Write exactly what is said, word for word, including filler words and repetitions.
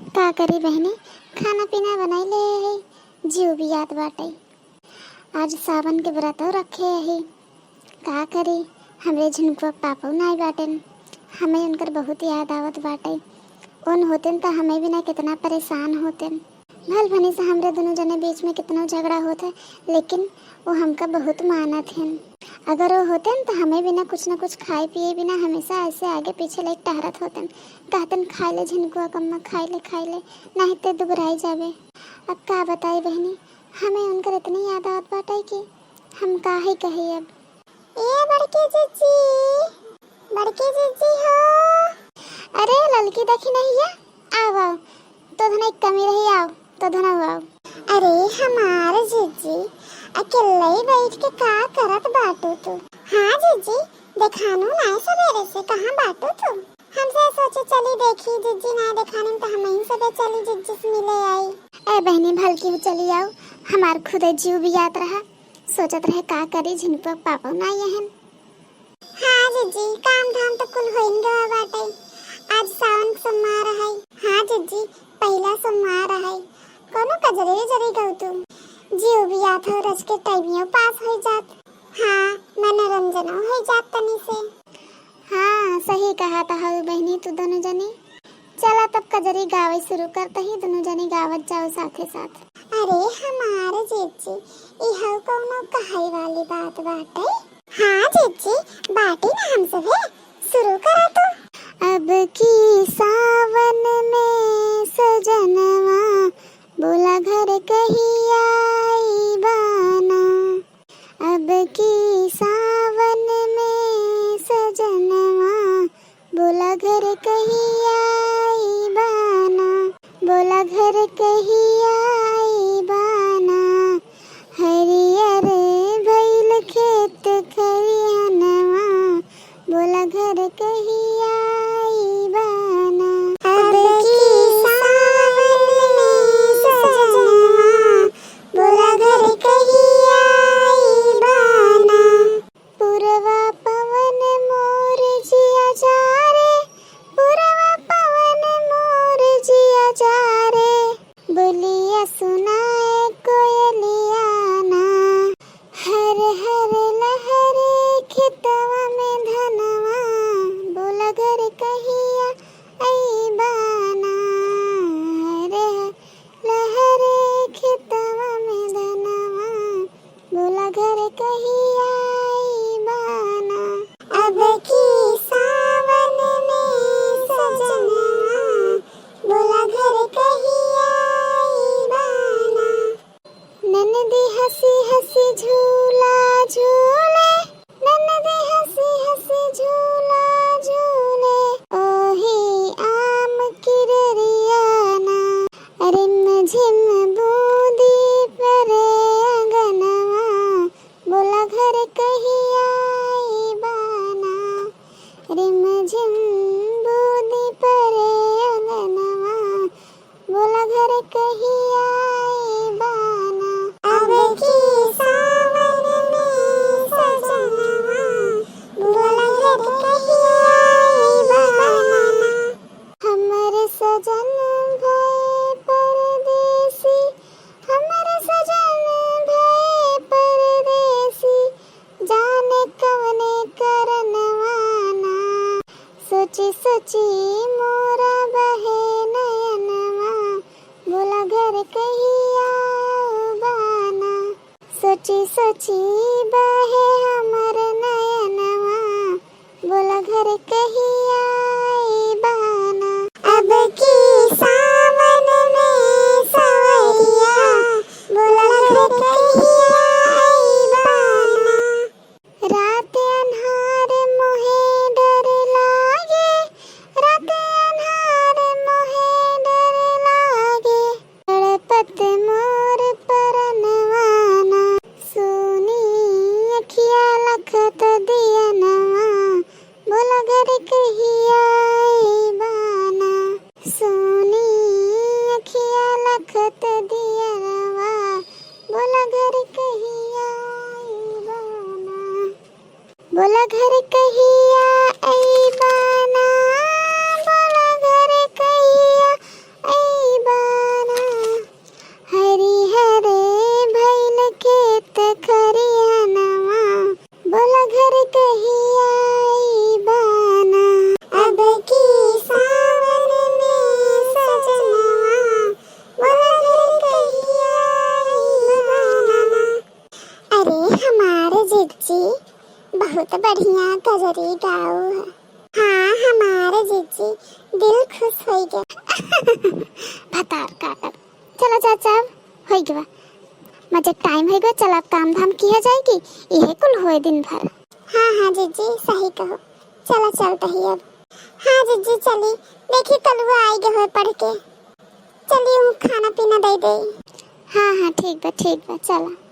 का करी बहिनी, खाना पीना बनाई ले है, जिउ बियात बाटे। आज सावन के व्रतो रखे है। का करी, हमरे झिनकुआ पापो नाई बाटेन, हमें उनकर बहुत याद आवत बाटे। उन होतेन त हमें बिना कितना परेशान होतेन। भल भनी से हमरे दुनों जने बीच में कितनो झगड़ा होत है, लेकिन वो हमका बहुत मानत हन। अगर वो होतेन त हमें बिना कुछ न कुछ खाए पिए बिना हमेशा ऐसे आगे पीछे लेके टहरत होतेन। कहतेन, "खाए ले झिनकुआ कम्मा, खाए ले, खाए ले, नाहीं ते दुबराई जाबे।" अब का बताई बहिनी, हमें उनकर इतनी याद आवत बाटे कि हम का ही कही अब। ए बड़की जिज्जी, बड़की जिज्जी हो। अरे ललकी देखी नहीं है, आओ, आओ, तो धना एक कमी रही, आओ, तो धना आओ। अरे हमार जिज्जी, अकेले ही बैठ के का करत बाटू तू? हाँ जिज्जी, देखानू नाय सवेरे से, कहाँ बाटू तू? हमसे सोचे चली देखी, जिज्जी नाय देखानी त हमहीं सबे चली जिज्जी से मिले आई। ए बहिनी, भलकी हो चली आओ, हमार खुदे जिउ बियात रहा, सोचत रहे का करी, झिनकुआ पापो नाय अहन। हाँ जिज्जी, काम धाम त कुल होइन गवा बाटे। आज सावन के सोमवार है। हाँ जिज्जी, पहिला सोमवार है। कोनो कजरी उजरी गाउ तू। जिउ बियात हो रच के टाइमियो पास होइ जात। हाँ, मनोरंजनो होइ जात तनी से। हाँ, सही कहत हऊ बहिनी तू दुनों जनी। चला तब कजरी गावे शुरू करत ही, दुनों जनी गावत जाओ साथे साथ। अरे हमार जिज्जी, इहउ कउनो कहइ वाली बात बाटे? हाँ जिज्जी, बाटी ना हम सभे, शुरू करा तू। अब की सावन में सजनवा, बोला घर कहिया अइबा ना। अब की सावन में सजनवा, बोला घर कहिया अइबा ना, बोला घर कहिया अइबा ना। हरियर भइल खेत खरिहनवा, बोला घर कहिया अइबा ना। अब की सावन में सजनवा, बोला घर कहिया अइबा ना। पुरवा पवन मोर जिया जा रे, पुरवा पवन मोर जिया जा रे, बोलिया सुनाए कोयलिया ना। हर हर लहरे खेतवा में धनवा, बोला घर कहिया अइबा ना। हर हर लहरे खेतवा में धनवा, बोला घर कहिया अइबा ना। अब की सावन में सजनवा, बोला घर कहिया अइबा ना। ननदी हँसी हँसी झूला झूले, ननदी हँसी हँसी झूला झूले, ओही आम किररिया ना। रिम झिम बूंदी परे अंगनवा, बोला घर कहिया अइबा ना। रिम झिम बूंदी परे अंगनवा, बोला घर कहिया अइबा ना। अब की सावन में सजनवा, बोला घर कहिया अइबा ना। हमरे सजन भए परदेसी, हमरे सजन भए परदेसी, जाने कवने करनवा ना। सोची सोची मोरा बहे नयनवा, बोला घर कहिया अइबा ना। सोची सोची बहे हमर नयनवा, बोला घर कहिया अइबा ना। अब की सावन में सवरिया, बोला घर कहिया अइबा ना। रात अन्हार मोहे डर लागे, रात अन्हार मोहे डर लागे, तड़पत मोर परनवा ना। सुनी अखिया लखत दियनवा, बोला घर कहिया अइबा ना। सुनी अखिया लखत दियनवा, बोला घर कहिया अइबा ना। बोला घर कहिया अइबा ना, बोला घर कहिया अइबा गाऊ है। हाँ, हमारे जीजी, दिल खुश होइ गया। भतार काटब। चला चाचा, अब होइ गवा। मजे टाइम होइ गवा, चला अब काम धाम किया जाए कि इहे कुल होए दिन भर। हाँ, हाँ जीजी, सही कहो। चला चलत ही अब। हाँ जीजी, चली। देखी कलुआ आइ गए होए पढ़ के। चली, उ खाना पीना दे दे। हाँ, हाँ, ठीक बा, ठीक बा, चला।